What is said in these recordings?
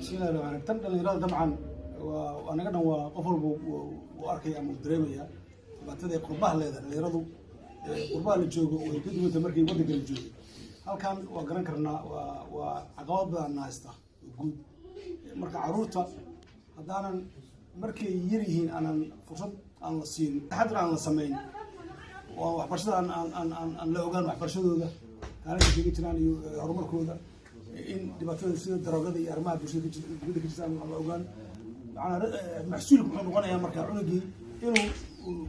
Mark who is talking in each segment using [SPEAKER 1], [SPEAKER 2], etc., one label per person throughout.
[SPEAKER 1] Bismillahi raxmaan. Tan dhalinyarada dabcan waa anaga dhan, waa qof walba uu arkaya ama uu dareemaya dhibaatada ay qurbaha leedahay. Dhalinyaradu qurbaha la joogo way ka duwanta markay waddanka la joogo. Halkan waa garan karnaa, waa caqabad badan na haysta oo guud. Marka caruurta haddaanan markay yar yihiin aanan fursad aan la siin, taxadir aan la samayn, waa waxbarashada aan la ogaan, waxbarashadooda kaalinta kaga jiraan iyo horumarkooda, in dhibaatada sida daroogada iyo arrimaha bulshada dibadda ka jirta aan la ogaan, macnaa maxsuulka muxuu noqonayaa? Marka cunugii inuu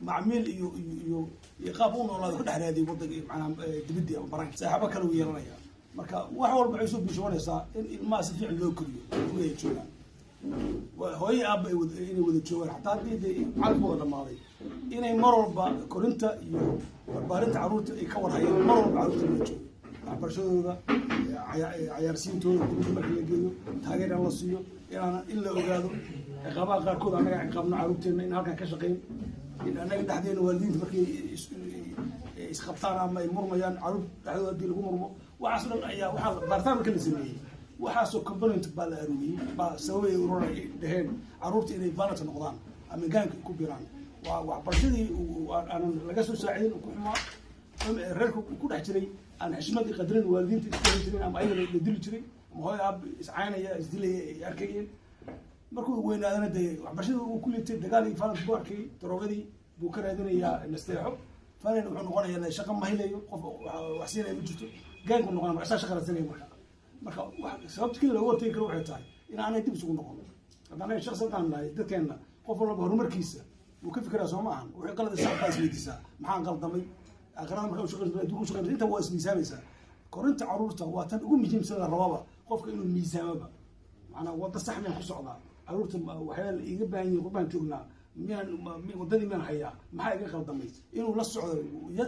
[SPEAKER 1] macmiil iyo qaab u noolaado ka dhex raadiyo waddanka, macnaa dibaddii ama baranka, saaxiibo kale uu yeelanaya. Marka wax walba waxay soo bulshoonaysaa in ilmaha si fiican loo koriyo guriga ay joogaan, hooyo, aabba inay wada joogaan, xataa haddii dee calkooda dhamaaday, inay mar walba korinta iyo barbaarinta carruurta ay ka warhayaan, mar walba carruurta loo joogo, waxbarashadooda, cayaarsiintooda, dibadda marka la geeyo taageer aan la siiyo, inaan in la ogaado ciqaabaha qaarkood annaga ciqaabno carruurteena, in halkan ka shaqayn, in annaga dhexdeena waalidiinta markay isqabtaan ama ay murmayaan, carruur dhexdooda haddii lagu murmo, waxaas dhan ayaa waxaa baaritaan marka la sameeyey, waxaasoo component baa la aruuriyey, baa sababay urur ay dhaheen carruurta inay violent noqdaan ama gang-ka ku biraan. Waa waxbarashadii aanan laga soo saacidin, ku xumaa reerka ku dhex jiray, aan xishmad iyo qadarin waalidiinta isku jirin, ama ayaga la dili jiray, ama hooyo aab iscaynaya, isdilaya ay arkayeen. Markuu weynaadana dee waxbarashadii uu ku liitay, dagaal iyo violent buu arkayay, daroogadii buu ka raadinayaa nasteexo. Violent wuxuu noqonayaa, shaqa ma helayo, qof wax siinaya ma jirto, gang-ku noqonaya. Marka isaa shaqa raadsanaya. Marka sababta kii looga hortagi karo waxay tahay in aanay dib isugu noqon. Haddaan shaksi haddaan nahay, dadkeenna qof walba horumarkiisa wuu ka fikiraa, soo ma ahan? Wuxuu qalad sax baa isweydiisaa: maxaan qaldamay? Aakhirada markaa ushaqeysa, adduunka ushaqeysa, inta waa ismiisaamaysaa. Korinta carruurta waa tan ugu muhiimsan la rababa qofka inuu miisaamaba, macnaa wadda sax miyaan ku socdaa? Carruurta waxyaala iiga baahan yihin, qurbaan joognaa, miyaan waddadii miyaan hayaa? Maxaa iga qaldamay? Inuu la socdo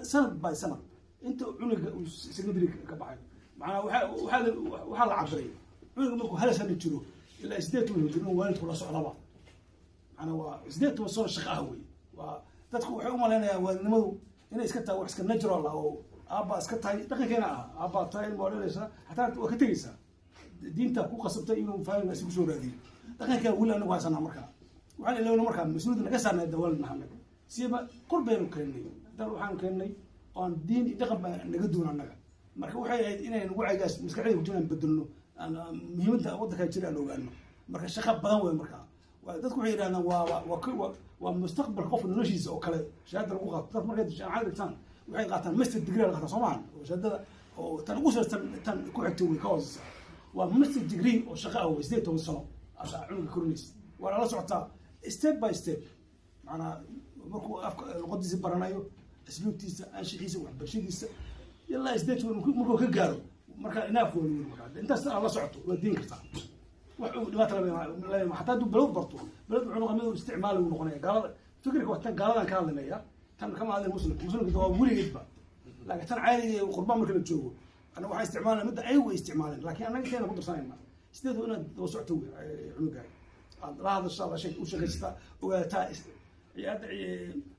[SPEAKER 1] sanad by sanad inta cunuga uu secondary ka baxayo. Macnaa waxaa la cabiray cunuga markuu 1 sano jiro ilaa 18 jiro inuu waalidku la socdaba. Macnaa waa 18 sano shaqa ah wey. Waa dadku waxay u malaynayaan waalidnimadu inay iska tahay wax iska natural ah oo aabbaa iska tahay, dhaqankeena ah, aabbaa tahay, ilma waa dhalaysaa, xataa waa ka tegeysaa, diinta ku qasabtay inuu faamilka si kusoo raadiyo. Dhaqankaa weli anagu haysanaa. Markaa waxaan ilowna markaa mas-uuliyadda naga saarnay dawalid naha anaga siba qurbaynu keennay dal, waxaanu keennay oon diin iyo dhaqan baa naga duwan annaga. Marka waxay ahayd inaynu wacyigaas maskaxdayda ku jiraan bedelno, muhiimadda waddankaa jira aan ogaano. Marka shaqa badan wey. Markaa dadku waxay yidhahdaan waa mustaqbalka qofka noloshiisa oo kale shahaada lagu qaato. Dadku markay jaamacada dhigtaan waxay qaataan master degree la qaataan, soo maahan? Oo shahaadada oo tan ugu sartan tan ku xigta way ka hooseysa. Waa master degree oo shaqa ah wey. 18 sano aad cunuga korinaysa, waa la socotaa step by step, macnaa markuu afka luqadiisa baranayo, asluubtiisa, anshixiisa, waxbarashadiisa, ilaa 18 markuu ka gaaro. Marka inaaf waa lagu markaa intaas aad la socoto waa diin kartaa, wax uu dhibaata lama. Xataa hadduu balad barto, balad wuxuu noqon mid uu isticmaali uu noqonaya. Gaalada fikirka waa tan gaaladan ka hadlinaya, tan kama hadlin muslimka. Muslimka waa weligeedba, laakiin tan caadiga ee qurbaan marka la joogo anaga waxaan isticmaalna midda ayagu ay isticmaaleen, laakiin annaga inteena ku darsanayna. Sideed waa inaad daba socoto wey cunugaaga, aad la hadashaa, la sheek u shaqaysataa, ogaataa.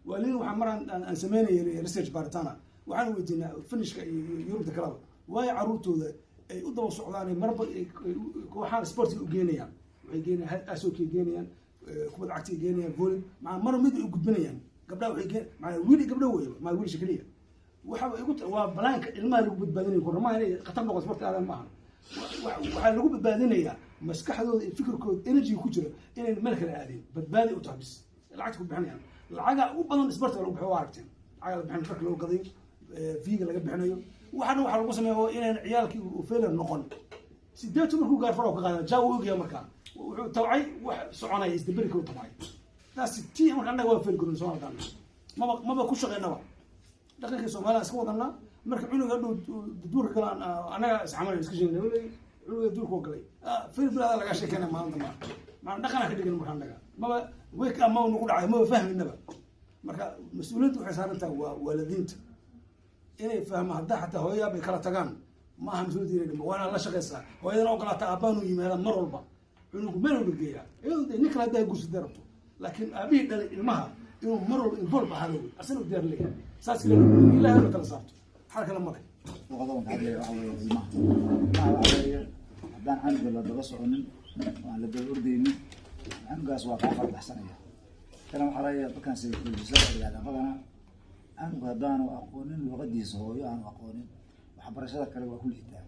[SPEAKER 1] Waalidiin waxaa mar aan sameynayay research baaritaana, waxaan weydiinaa Finishka iyo Yurubta kaleba waayo carruurtooda ay u daba socdaan, marba kooxaan sportiga u geenayaan, waxay geenayaan ice hockey geenayaan, kubad cagta geenayaan, volley, maa mar mid ay u gudbinayaan. Gabdhaha waxay geen, maa wiil iyo gabdho wey, maa wiilasha keliya. Waxa igu waa balaanka ilmaha lagu badbaadinayo koramaha inay khatar noqon sportka aadan maaha. Waxaa lagu badbaadinayaa maskaxdooda iyo fikirkooda, energy ku jira inay meel kale aadeen, badbaadi u tahay bis. Lacagta ku bixinayaan, lacaga u badan sportka lagu bixiyo waa aragteen, lacaga la bixinayo, dharka loo gadayo, fiiga laga bixinayo, waxaana waxaa lagu sameeya oo inayn ciyaalkii uu failure noqon. 80 markuu gaar faro ka qaada jaa uu ogyahay, markaa wuxuu tabcay wax soconaya, isdaberi karo tabcay. Taasi tii marka annaga waa fail garoon Soomaalida, maba ku shaqeynaba dhaqankii Soomaalida iska wadanaa. Marka cunuga dhow duurka galaan, annaga isxamanay, iska sheegna cunuga duurka galay, fail bilaada laga sheekeynaya maalinta. Maa dhaqanaa ka dhigan? Marka annaga maba wake up, maba nagu dhacay, maba fahminaba. Marka mas-uuliyadda waxay saaran tahay waa waalidiinta inay fahmo. Haddaa xataa hooyayaa bay kala tagaan, ma aha mas-uuliyadda inay dhimo, waa inaad la shaqaysaa, hooyadana ogolaata aabbahan uu yimaada mar walba, cunugu meel walba geeyaa, iyadoo dee nin kale haddaa guursaday rabto, laakiin aabihii dhalay ilmaha inuu mar walba involve ahaado wey, asana u diyaar leeyahay. Saas Ilahay la kala saarto, xal kale male.
[SPEAKER 2] Qodoban ka hadlaya waxa weeye ilmaha waxa weeye Haddaan canuga la daba soconin oo aan la daba ordeynin, canugaas waa kaa farbaxsanaya. Kana waxaa laga yaaba dadkan psychologist ada yidhahdaa, badanaa canuga haddaanu aqoonin luqadiisa hooyo, aanu aqoonin, waxbarashada kale waa ku liitaa.